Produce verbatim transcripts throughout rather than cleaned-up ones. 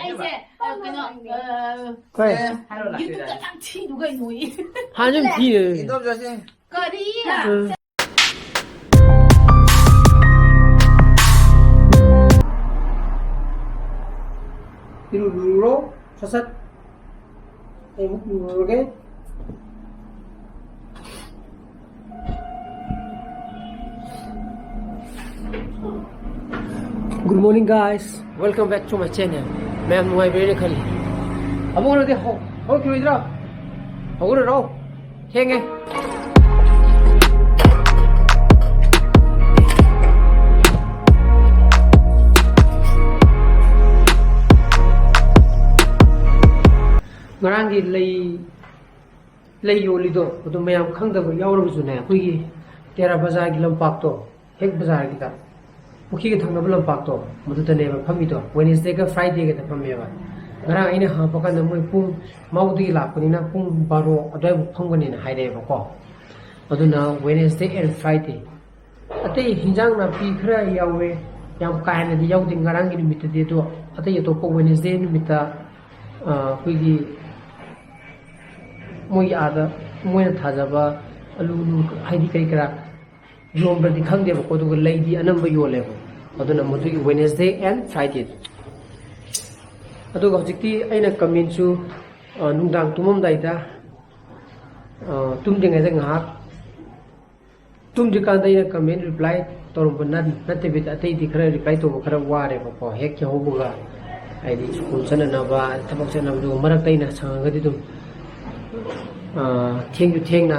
ꯑꯩꯁꯦ, ꯑ, ꯀꯩꯅꯣ, ꯑ, ꯀꯩ? ꯍꯥꯏꯔꯣ, ꯂꯥꯛꯀꯦ, YouTubeꯇ ꯌꯥꯏ꯫ ꯌꯥꯝ ꯊꯤꯗꯨ ꯀꯩꯅꯣ꯫ ꯍꯥꯟꯅ ꯌꯥꯝ ꯊꯤꯌꯦ꯫ ꯏꯟꯗꯣꯝꯆꯥꯁꯦ꯫ ꯀꯔꯤ? ꯎꯝ꯫ ꯏꯔꯨ ꯂꯨꯔꯣ, ꯁꯠ ꯁꯠ꯫ ꯑꯩ ꯑꯃꯨꯛ ꯂꯨꯔꯨꯔꯒꯦ꯫ Good morning, guys. Welcome back to my channel. ꯃꯌꯥꯝ ꯅꯨꯡꯉꯥꯏꯕꯤꯔꯦꯅ ꯈꯜꯂꯤ꯫ ꯑꯃꯨꯛ ꯍꯧꯔꯗꯤ ꯍꯧ-, ꯍꯧꯔꯛꯈꯤꯔꯣꯏꯗ꯭ꯔꯣ? ꯍꯧꯔꯔꯣ? ꯊꯦꯡꯉꯦ꯫ ꯉꯔꯥꯡꯒꯤ ꯂꯩ ꯂꯩ ꯌꯣꯜꯂꯤꯗꯣ, ꯑꯗꯨ ꯃꯌꯥꯝ ꯈꯪꯗꯕ ꯌꯥꯎꯔꯒꯁꯨꯅꯦ, ꯑꯩꯈꯣꯏꯒꯤ ꯇꯦꯔꯥ ꯕꯖꯥꯔꯒꯤ ꯂꯝꯄꯥꯛꯇꯣ, ꯍꯦꯛ ꯕꯖꯥꯔꯒꯤꯗ, ꯄꯨꯈ꯭ꯔꯤꯒ ꯊꯪꯅꯕ ꯂꯝꯄꯥꯛꯇꯣ, ꯃꯗꯨꯗꯅꯦꯕ ꯐꯝꯃꯤꯗꯣ꯫ Wednesdayꯒ Fridayꯒꯗ ꯐꯝꯃꯦꯕ꯫ ꯉꯔꯥꯡ ꯑꯩꯅ ꯍꯪꯉꯛꯄ ꯀꯥꯟꯗ, ꯃꯣꯏ ꯄꯨꯡ, ꯃꯥꯎꯗꯒꯤ ꯂꯥꯛꯄꯅꯤꯅ ꯄꯨꯡ ꯕꯥꯔꯣ ꯑꯗꯨꯋꯥꯏꯕꯨ ꯐꯝꯒꯅꯤꯅ ꯍꯥꯏꯔꯛꯑꯦꯕꯀꯣ꯫ ꯑꯗꯨꯅ Wednesday and Friday꯫ ꯑꯇꯩ ꯍꯤꯟꯖꯥꯡ ꯅꯥꯄꯤ ꯈꯔ ꯌꯥꯎꯋꯦ, ꯌꯥꯝ ꯀꯥ ꯍꯦꯟꯅꯗꯤ ꯌꯥꯎꯗꯦ ꯉꯔꯥꯡꯒꯤ ꯅꯨꯃꯤꯠꯇꯗꯤ꯫ ꯑꯗꯣ ꯑꯇꯩ ꯑꯇꯣꯞꯄ Wednesday ꯅꯨꯃꯤꯠꯇ, ꯑ, ꯑꯩꯈꯣꯏꯒꯤ ꯃꯣꯏꯒꯤ ꯑꯥꯗ ꯃꯣꯏꯅ ꯊꯥꯖꯕ ꯑꯂꯨ ꯅꯨꯡ ꯍꯥꯏꯗꯤ ꯀꯔꯤ ꯀꯔꯥ ꯌꯣꯟꯕ꯭ꯔꯗꯤ ꯈꯪꯗꯦꯕꯀꯣ, ꯑꯗꯨꯒ ꯂꯩꯗꯤ ꯑꯅꯝꯕ ꯌꯣꯜꯂꯦꯕ꯫ ꯑꯗꯨꯅ ꯃꯗꯨꯒꯤ Wednesday and Friday꯫ ꯑꯗꯨꯒ ꯍꯧꯖꯤꯛꯇꯤ ꯑꯩꯅ commentꯁꯨ, ꯑ, ꯅꯨꯡꯗꯥꯡ ꯇꯨꯝꯃꯝꯗꯥꯏꯗ, ꯑ, ꯇꯨꯝꯗ꯭ꯔꯤꯉꯩꯗ ꯉꯥꯏꯍꯥꯛ ꯇꯨꯝꯗ꯭ꯔꯤꯀꯥꯟꯗ ꯑꯩꯅ comment reply ꯇꯧꯔꯝꯕ ꯅꯠ-, ꯅꯠꯇꯕꯤꯗ ꯑꯇꯩꯗꯤ ꯈꯔ reply ꯇꯧꯕ ꯈꯔ ꯋꯥꯔꯦꯕꯀꯣ꯫ ꯍꯦꯛ ꯌꯥꯍꯧꯕꯒ ꯍꯥꯏꯗꯤ school ꯆꯠꯅꯅꯕ, ꯊꯕꯛ ꯆꯠꯅꯕꯗꯨ ꯃꯔꯛꯇ ꯑꯩꯅ ꯁꯪꯉꯒꯗꯤ ꯑꯗꯨꯝ, ꯑꯥ, ꯊꯦꯡꯁꯨ ꯊꯦꯡꯅ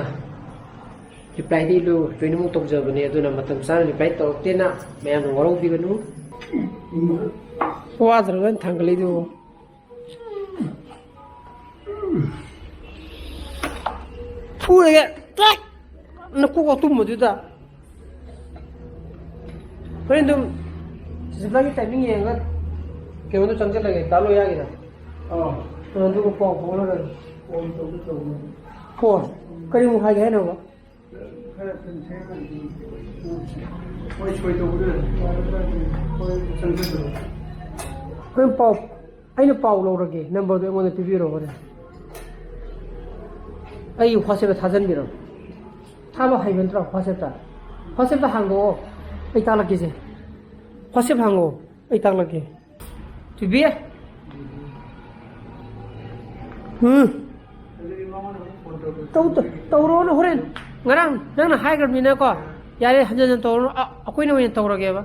replyꯗꯤ ꯂꯣꯏ-, ꯂꯣꯏꯅꯃꯛ ꯇꯧꯖꯕꯅꯦ꯫ ꯑꯗꯨꯅ ꯃꯇꯝ ꯆꯥꯅ reply ꯇꯧꯔꯛꯇꯦꯅ ꯃꯌꯥꯝꯅ ꯋꯥꯔꯧꯕꯤꯒꯅꯨ꯫ ꯋꯥꯗ꯭ꯔꯒꯅ ꯊꯥꯡꯒꯠꯂꯛꯏꯗꯨꯕꯨ꯫ ꯐꯨꯔꯒꯦ꯫ ꯇ꯭ꯔꯦꯛ! ꯅꯀꯣꯛ ꯑꯇꯨꯝꯕꯗꯨꯗ꯫ ꯍꯣꯔꯦꯟ ꯑꯗꯨꯝ ꯁꯤꯖꯤꯝꯂꯥꯒꯤ timing ꯌꯦꯡꯉꯒ ꯀꯩꯅꯣꯗꯣ ꯆꯪꯁꯤꯜꯂꯒꯦ, ꯗꯥ ꯂꯣꯌꯥꯒꯤꯗ꯫ ꯑꯥ꯫ ꯑꯗꯨꯒ ꯄꯥꯎ ꯐꯥꯎꯅꯔꯒꯦ꯫ ꯐꯣꯟ ꯇꯧꯒꯦ ꯇꯧꯕꯅꯦ꯫ ꯐꯣꯟ? ꯀꯔꯤꯃꯨꯛ ꯍꯥꯏꯒꯦ ꯍꯥꯏꯅꯣꯕ? ꯈꯔ ꯊꯦꯡꯅ ꯃꯣꯏ ꯁꯣꯏ ꯇꯧꯕꯗꯨ ꯍꯣꯏ ꯆꯪꯁꯤꯜꯂꯨ꯫ ꯍꯣꯔꯦꯟ ꯄꯥꯎ ꯑꯩꯅ ꯄꯥꯎ ꯂꯧꯔꯒꯦ, ꯅꯝꯕꯔꯗꯣ ꯑꯩꯉꯣꯟꯗ ꯄꯤꯕꯤꯔꯛꯑꯣ ꯍꯣꯔꯦꯟ꯫ ꯑꯩ WhatsApp-ꯇ ꯊꯥꯖꯤꯟꯕꯤꯔꯛꯑꯣ꯫ ꯊꯥꯕ ꯍꯩꯕ ꯅꯠꯇ꯭ꯔꯣ WhatsApp-ꯇ? WhatsApp-ꯇ ꯍꯥꯡꯗꯣꯛꯑꯣ, ꯑꯩ ꯇꯥꯛꯂꯛꯀꯦꯁꯦ꯫ WhatsApp ꯍꯥꯡꯉꯣ, ꯑꯩ ꯇꯥꯛꯂꯛꯀꯦ꯫ ꯊꯣꯏꯕꯤ꯫ ꯎꯝ꯫ ꯇꯧ-, ꯇꯧ-, ꯇꯧꯔꯣꯅ ꯍꯣꯔꯦꯟ꯫ ꯉꯔꯥꯡ ꯅꯪꯅ ꯍꯥꯏꯈ꯭ꯔꯕꯅꯤꯅꯀꯣ, ꯌꯥꯔꯦ, ꯍꯟꯖꯟ ꯍꯟꯖꯟ ꯇꯧꯔꯣꯅ, ꯑ-, ꯑꯩꯈꯣꯏꯅ ꯑꯣꯏꯅ ꯇꯧꯔꯒꯦꯕ꯫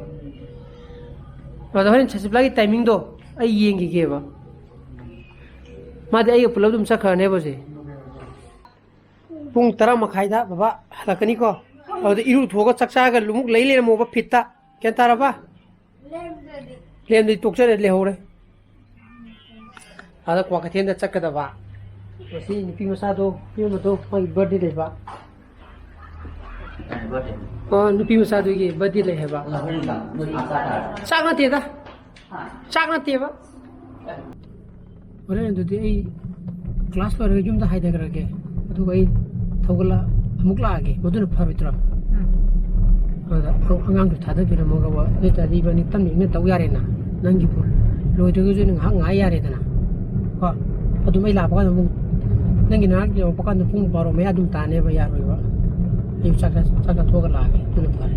ꯑꯗꯣ ꯍꯣꯔꯦꯟ ꯁꯁꯤꯕꯂꯥꯒꯤ timing-ꯗꯣ ꯑꯩ ꯌꯦꯡꯈꯤꯒꯦꯕ꯫ ꯃꯥꯗꯤ ꯑꯩꯒ ꯄꯨꯂꯞ ꯑꯗꯨꯝ ꯆꯠꯈ꯭ꯔꯅꯦꯕ ꯍꯧꯖꯤꯛ꯫ ꯄꯨꯡ ꯇꯔꯥ ꯃꯈꯥꯏꯗ ꯕꯕꯥ ꯍꯜꯂꯛꯀꯅꯤꯀꯣ꯫ ꯑꯗꯨꯗ ꯏꯔꯨ ꯊꯣꯛꯑꯒ ꯆꯥꯛ ꯆꯥꯔꯒ ꯑꯃꯨꯛ ꯂꯩ ꯂꯩꯔꯝꯃꯣꯕ ꯐꯤꯠꯇ꯫ ꯒ꯭ꯌꯥꯟ ꯇꯥꯔꯕ? ꯂꯦꯝꯗ꯭ꯔꯗꯤ ꯇꯣꯛꯆꯔꯦ, ꯂꯩꯍꯧꯔꯦ꯫ ꯑꯗ ꯀ꯭ꯋꯥꯀꯩꯊꯦꯜꯗ ꯆꯠꯀꯗꯕ꯫ ꯉꯁꯤ ꯅꯨꯄꯤ ꯃꯆꯥꯗꯣ, ꯅꯨꯄꯤ ꯑꯃꯗꯣ, ꯃꯥꯒꯤ birthday ꯂꯩꯕ꯫ ꯑꯣ, ꯅꯨꯄꯤ ꯃꯆꯥꯗꯨꯒꯤ birthday ꯂꯩ ꯍꯥꯏꯕ꯫ ꯆꯥꯛ ꯅꯠꯇꯦꯗ꯫ ꯆꯥꯛ ꯅꯠꯇꯦꯕ꯫ ꯍꯣꯔꯦꯟ ꯑꯗꯨꯗꯤ ꯑꯩ class ꯂꯣꯏꯔꯒ ꯌꯨꯝꯗ ꯍꯥꯏꯊꯈ꯭ꯔꯒꯦ꯫ ꯑꯗꯨꯒ ꯑꯩ ꯊꯧꯒꯠꯂ ꯑꯃꯨꯛ ꯂꯥꯛꯑꯒꯦ꯫ ꯃꯗꯨꯅ ꯐꯔꯣꯏꯗ꯭ꯔꯣ? ꯎꯝ꯫ ꯑꯗꯨꯗ ꯑꯉꯥꯡꯗꯨ ꯊꯥꯗꯕꯤꯔꯝꯃꯒ ꯋꯥ-, ꯅꯠꯇ꯭ꯔꯗꯤ ꯏꯕꯥꯅꯤ ꯇꯞꯅ ꯏꯪꯅ ꯇꯧ ꯌꯥꯔꯦꯅ꯫ ꯅꯪꯒꯤꯕꯨ ꯂꯣꯏꯗ꯭ꯔꯒꯁꯨ ꯑꯩꯅ ꯉꯥꯏꯍꯥꯛ ꯉꯥꯏ ꯌꯥꯔꯦꯗꯅ꯫ ꯀꯣ? ꯑꯗꯨꯝ ꯑꯩ ꯂꯥꯛꯄ ꯀꯥꯟꯗ ꯑꯃꯨꯛ, ꯅꯪꯒꯤ ꯅꯅꯥꯛ ꯌꯧꯔꯛꯄ ꯀꯥꯟꯗ ꯄꯨꯡ ꯕꯥꯔꯣ ꯃꯌꯥ ꯑꯗꯨꯝ ꯇꯥꯅꯦꯕ, ꯌꯥꯔꯣꯏꯕ꯫ ꯑꯩ ꯆꯥꯛ ꯆꯥ-, ꯆꯥꯛ ꯆꯥꯊꯣꯛꯑꯒ ꯂꯥꯛꯑꯒꯦ, ꯑꯗꯨꯅ ꯐꯔꯦ꯫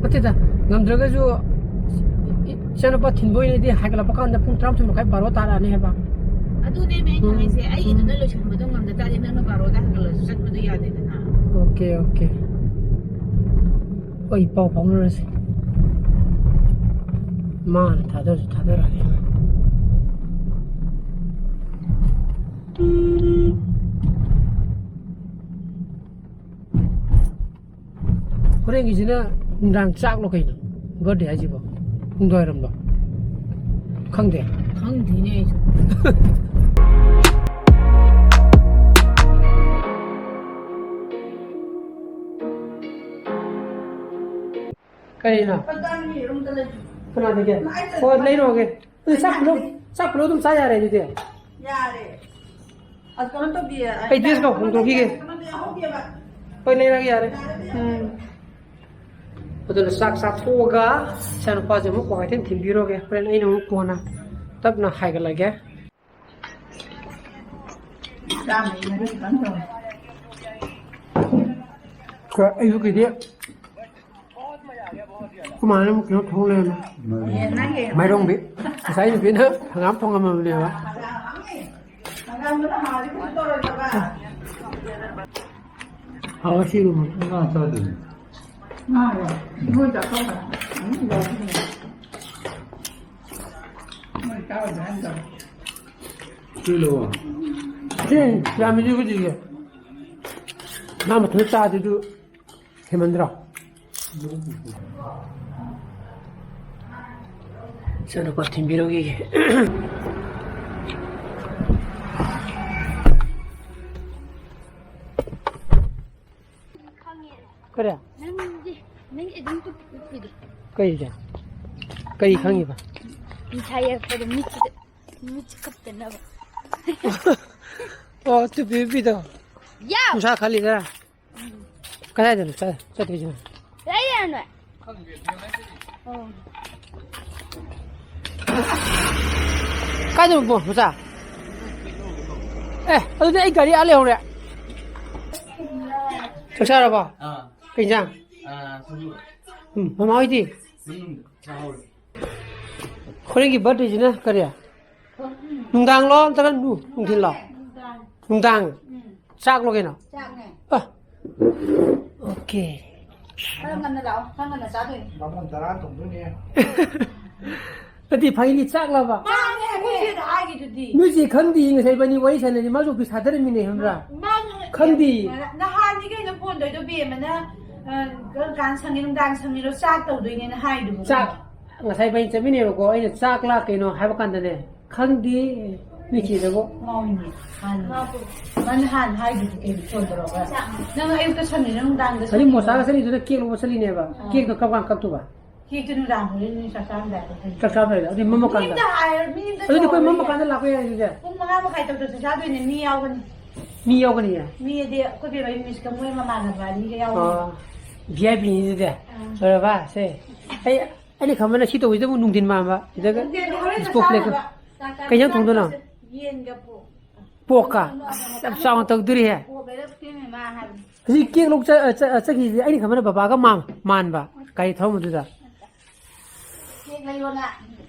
ꯅꯠꯇꯦꯗ, ꯉꯝꯗ꯭ꯔꯒꯁꯨ ꯏ-, ꯏ-, ꯏꯆꯥꯅꯨꯄꯥ ꯊꯤꯟꯕ ꯑꯣꯏꯅꯗꯤ ꯍꯥꯏꯒꯠꯂꯛꯄ ꯀꯥꯟꯗ ꯄꯨꯡ ꯇꯔꯥꯃꯥꯊꯣꯏ ꯃꯈꯥꯏ, ꯕꯥꯔꯣ ꯇꯥꯔꯛꯑꯅꯤ ꯍꯥꯏꯕ꯫ ꯑꯗꯨꯅꯦꯃꯦ ꯑꯩꯅ ꯎꯝ꯫ ꯍꯥꯏꯁꯦ, ꯑꯩꯒꯤꯗꯨꯅ ꯂꯣꯏꯁꯤꯟꯕꯗꯣ ꯉꯝꯗ ꯇꯥꯔꯗꯤ ꯅꯪꯅ ꯕꯥꯔꯣꯗ ꯍꯥꯏꯒꯠꯂꯁꯨ ꯆꯠꯄꯗꯣ ꯌꯥꯗꯦꯗꯅ꯫ OK, OK꯫ ꯍꯣꯏ, ꯄꯥꯎ ꯐꯥꯎꯅꯔꯁꯤ꯫ ꯃꯥꯅ ꯊꯥꯗꯔꯁꯨ ꯊꯥꯗꯔꯛꯑꯒꯦ꯫ ꯍꯣꯔꯦꯟꯒꯤꯁꯤꯅ ꯅꯨꯡꯗꯥꯡ ꯆꯥꯛꯂꯣ ꯀꯩꯅꯣ? Birthday ꯍꯥꯏꯁꯤꯕꯣ? ꯅꯨꯡꯗꯥꯡꯋꯥꯏꯔꯝꯂꯣ? ꯈꯪꯗꯦ꯫ ꯈꯪꯗꯦꯅꯦ ꯑꯩꯁꯨ꯫ ꯀꯔꯤꯅꯣ? ꯀꯅꯥꯗꯒꯤ? ꯍꯣꯏ, ꯂꯩꯔꯨꯔꯒꯦ꯫ ꯑꯗꯨ ꯆꯥꯛ ꯄꯨꯂꯞ, ꯆꯥꯛ ꯄꯨꯂꯞ ꯑꯗꯨꯝ ꯆꯥ ꯌꯥꯔꯦ ꯑꯗꯨꯗꯤ? ꯌꯥꯔꯦ꯫ ꯑꯁ, ꯀꯩꯅꯣ ꯇꯧꯕꯤꯌꯦ, ꯑꯩ dress-ꯀ ꯍꯣꯡꯗꯣꯛꯈꯤꯒꯦ꯫ ꯀꯩꯅꯣꯗꯤ ꯌꯥꯎꯍꯧꯗꯦꯕ꯫ ꯍꯣꯏ, ꯂꯩꯔꯒꯦ, ꯌꯥꯔꯦ꯫ ꯎꯝ꯫ ꯑꯗꯨꯅ ꯆꯥꯛ ꯆꯥꯊꯣꯛꯑꯒ ꯏꯆꯥꯅꯨꯄꯥꯁꯦ ꯑꯃꯨꯛ ꯀ꯭ꯋꯥꯀꯩꯊꯦꯜ ꯊꯤꯟꯕꯤꯔꯨꯔꯒꯦ꯫ ꯍꯣꯔꯦꯟ ꯑꯩꯅ ꯑꯃꯨꯛ ꯀꯣꯟꯅ ꯇꯞꯅ ꯍꯥꯏꯒꯠꯂꯒꯦ꯫ ꯑꯩꯁꯨ ꯀꯩꯗꯤ ꯀꯃꯥꯏꯅ ꯑꯃꯨꯛ ꯀꯩꯅꯣ ꯊꯣꯡ ꯂꯩꯔꯝꯃꯦ? ꯃꯥꯏꯔꯣꯡꯕꯤ꯫ ꯉꯁꯥꯏ ꯅꯨꯄꯤꯅ ꯍꯪꯒꯥꯝ ꯊꯣꯡꯉꯝꯃꯕꯅꯦꯕ꯫ ꯍꯥꯎ, ꯁꯤ ꯏꯔꯣꯝꯕ ꯉꯥ ꯆꯥꯗꯣꯏꯅꯦ꯫ ꯁꯤ ꯂꯧꯑꯣ꯫ ꯁꯤ ꯌꯥꯝꯃꯤꯗꯤ ꯍꯧꯖꯤꯛꯁꯦ꯫ ꯃꯥ ꯃꯊꯟꯇ ꯆꯥꯗꯣꯏꯗꯨ ꯍꯦꯟꯃꯟꯗ꯭ꯔꯣ? ꯏꯆꯥꯅꯨꯄꯥ ꯊꯤꯟꯕꯤꯔꯨꯈꯤꯒꯦ꯫ ꯀꯔꯤ? ꯅꯪꯗꯤ, ꯅꯪ ꯑꯗꯨꯝ ꯇꯨꯞꯄꯤꯗꯤ꯫ ꯀꯩꯗ? ꯀꯩ ꯈꯪꯉꯤꯕ? ꯅꯤꯁꯥ ꯌꯥꯛꯄꯗ ꯃꯤꯠꯁꯤꯗ, ꯃꯤꯠꯁꯤ ꯀꯞꯇꯅꯕ꯫ ꯑꯣ, ꯇꯨꯄꯤ ꯎꯞꯄꯤꯗꯣ? ꯌꯥꯎ! ꯅꯨꯡꯁꯥ ꯈꯜꯂꯤꯗ? ꯀꯗꯥꯏꯗꯅꯣ ꯆꯠ-, ꯆꯠꯇꯣꯏꯁꯤꯅ? ꯂꯩꯔꯅꯨ꯫ ꯑꯣ꯫ ꯀꯥꯏꯗꯅꯣ ꯕꯣ, ꯃꯆꯥ? ꯑꯦ, ꯑꯗꯨꯗꯤ ꯑꯩ ꯒꯥꯔꯤ ꯑꯥ ꯂꯩꯍꯧꯔꯦ꯫ ꯆꯥꯛ ꯆꯥꯔꯕꯣ? ꯑꯥ꯫ ꯀꯩ ꯏꯟꯖꯥꯡ? ꯑꯥ, ꯁꯤꯡꯖꯨ꯫ ꯎꯝ, ꯃꯃꯥ ꯍꯣꯏꯗꯤ? ꯎꯝ, ꯆꯥꯍꯧꯔꯦ꯫ ꯍꯣꯔꯦꯟꯒꯤ birthdayꯁꯤꯅ ꯀꯔꯤ? ꯅꯨꯡꯗꯥꯡꯂꯣ ꯅꯠꯇ꯭ꯔꯒ ꯅꯨ-, ꯅꯨꯡꯊꯤꯜꯂꯣ? ꯅꯨꯡꯗꯥꯡ꯫ ꯅꯨꯡꯗꯥꯡ? ꯎꯝ꯫ ꯆꯥꯛꯂꯣ ꯀꯩꯅꯣ? ꯆꯥꯛꯅꯦ꯫ ꯑ꯫ Okay꯫ ꯈꯔ ꯉꯟꯅ ꯂꯥꯛꯑꯣ, ꯈꯔ ꯉꯟꯅ ꯆꯥꯗꯣꯏꯅꯦ꯫ ꯕꯥꯃꯣꯟ ꯇꯔꯥ ꯇꯧꯗꯣꯏꯅꯦ꯫ ꯅꯠꯇꯦ, ꯐꯥꯒꯤꯅꯤ, ꯆꯥꯛꯂꯕ? ꯃꯥꯅꯦ, ꯑꯩꯈꯣꯏ ꯆꯦꯗ ꯍꯥꯏꯒꯤꯗꯨꯗꯤ꯫ ꯅꯣꯏ ꯆꯦ ꯈꯪꯗꯦ, ꯉꯁꯥꯏ ꯏꯕꯥꯅꯤ ꯋꯥꯔꯤ ꯁꯥꯟꯅꯔꯤ, ꯃꯥꯁꯨ office ꯊꯥꯗꯔꯝꯃꯤꯅꯦ, ꯈꯪꯕ꯭ꯔꯥ? ꯃꯥ-, ꯃꯥ-, ꯈꯪꯗꯦ꯫ ꯅꯍꯥꯟꯅꯤ ꯀꯩꯅꯣ ꯐꯣꯟ ꯇꯧꯔꯤꯗꯣ, ꯕꯦꯝꯃꯅ, ꯑ, ꯀꯔꯝ ꯀꯥꯟ ꯁꯪꯉꯤ, ꯅꯨꯡꯗꯥꯡ ꯁꯪꯉꯤꯔꯣ, ꯆꯥꯛ ꯇꯧꯗꯣꯏꯅꯦꯅ ꯍꯥꯏꯗꯨꯕꯨ꯫ ꯆꯥꯛ, ꯉꯁꯥꯏ ꯏꯕꯥꯅꯤ ꯆꯠꯃꯤꯟꯅꯩꯕꯀꯣ, ꯑꯩꯅ ꯆꯥꯛꯂꯥ ꯀꯩꯅꯣ ꯍꯥꯏꯕ ꯀꯥꯟꯗꯅꯦ, ꯈꯪꯗꯦ, ꯅꯣꯏ ꯆꯦꯗꯕꯨ꯫ ꯉꯥꯎꯔꯤꯅꯦ, ꯍꯥꯟꯅ꯫ ꯃꯥꯅ ꯍꯥꯟꯅ ꯍꯥꯏꯗꯨꯗꯤ ꯀꯩꯅꯣ ꯐꯣꯟ ꯇꯧꯔꯒ꯫ ꯅꯪ ꯑꯌꯨꯛꯇ ꯁꯪꯉꯤꯔꯣ, ꯅꯨꯡꯗꯥꯡꯗ ꯑꯗꯨ ꯁꯪꯉꯤꯔꯣ? ꯃꯣꯆꯥꯒ ꯆꯠꯂꯤꯗꯨꯅ cake ꯂꯧꯕ ꯆꯠꯂꯤꯅꯦꯕ꯫ ꯑꯥ꯫ Cakeꯇꯣ ꯀꯔꯝ ꯀꯥꯟ ꯀꯛꯇꯣꯏꯕ? Cakeꯇꯣ ꯅꯨꯡꯗꯥꯡ ꯍꯣꯔꯦꯟ ꯅꯣꯏ ꯆꯥꯛ ꯆꯥꯔꯝꯗꯥꯏꯗ ꯀꯩꯅꯣ꯫ ꯆꯥꯛ ꯆꯥꯔꯝꯗꯥꯏꯗ꯫ ꯑꯗꯨꯗꯤ ꯃꯝꯃꯀꯥꯟꯗ꯫ ꯃꯤ ꯑꯝꯇ ꯍꯥꯏꯔ-, ꯃꯤ ꯑꯝꯇ ꯑꯗꯨꯗꯤ ꯑꯩꯈꯣꯏ ꯀꯧꯔꯔꯣꯏ꯫ ꯃꯝꯃꯀꯥꯟꯗ ꯂꯥꯛꯄ ꯌꯥꯏ ꯑꯗꯨꯗꯤ꯫ ꯄꯨꯡ ꯃꯉꯥ ꯃꯈꯥꯏ ꯇꯔꯨꯛꯇ ꯆꯥꯛ ꯆꯥꯗꯣꯏꯅꯦ, ꯃꯤ ꯌꯥꯎꯒꯅꯤ꯫ ꯃꯤ ꯌꯥꯎꯒꯅꯤꯌꯦ? ꯃꯤ ꯑꯗꯤ ꯑꯩꯈꯣꯏ ꯕꯦꯝꯃ ꯃꯤꯁꯀ ꯃꯣꯏ ꯃꯃꯥꯟꯅꯕ ꯑꯅꯤꯒ ꯌꯥꯎꯒꯅꯤ꯫ ꯑꯣ꯫ ꯚꯤ ꯑꯥꯏ ꯄꯤꯅꯤ ꯑꯗꯨꯗꯤ꯫ ꯂꯣꯏꯔꯕ? ꯁꯦ꯫ ꯑꯩ, ꯑꯩꯅ ꯈꯟꯕꯅ ꯁꯤ ꯇꯧꯕꯁꯤꯗꯕꯨ ꯅꯨꯡꯊꯤꯟ ꯃꯥꯟꯕ꯫ ꯁꯤꯗꯒ ꯅꯨꯡꯊꯤꯟꯗꯤ ꯍꯣꯔꯦꯟ ꯁ꯭ꯄꯣꯛ ꯆꯥꯅꯕ꯫ ꯄ꯭ꯂꯦꯛꯀ꯫ ꯆꯥꯛ ꯀꯩ ꯏꯟꯖꯥꯡ ꯊꯣꯡꯗꯣꯏꯅꯣ? ꯆꯥꯅꯕꯁꯦ꯫ ꯌꯦꯟꯒ ꯄꯣꯛ꯫ ꯄꯣꯛꯀ꯫ ꯑꯁ, ꯌꯥꯝ ꯆꯥꯎꯅ ꯇꯧꯗꯣꯔꯤꯍꯦ꯫ ꯄꯣꯛ ꯂꯩꯔꯛꯇꯦꯅꯦ ꯃꯥ ꯍꯥꯏꯕꯅꯤ꯫ ꯍꯧꯖꯤꯛ ꯀꯦꯛ ꯂꯧ ꯆ-, ꯆ-, ꯆꯠꯈꯤꯁꯤꯗꯤ ꯑꯩꯅ ꯈꯟꯕꯅ ꯕꯕꯥꯒ ꯃꯥꯟ-, ꯃꯥꯟꯕ꯫ ꯒꯥꯔꯤ ꯊꯧꯔꯝꯕꯗꯨꯗ꯫ ꯀꯦꯛ ꯂꯩꯌꯣꯅ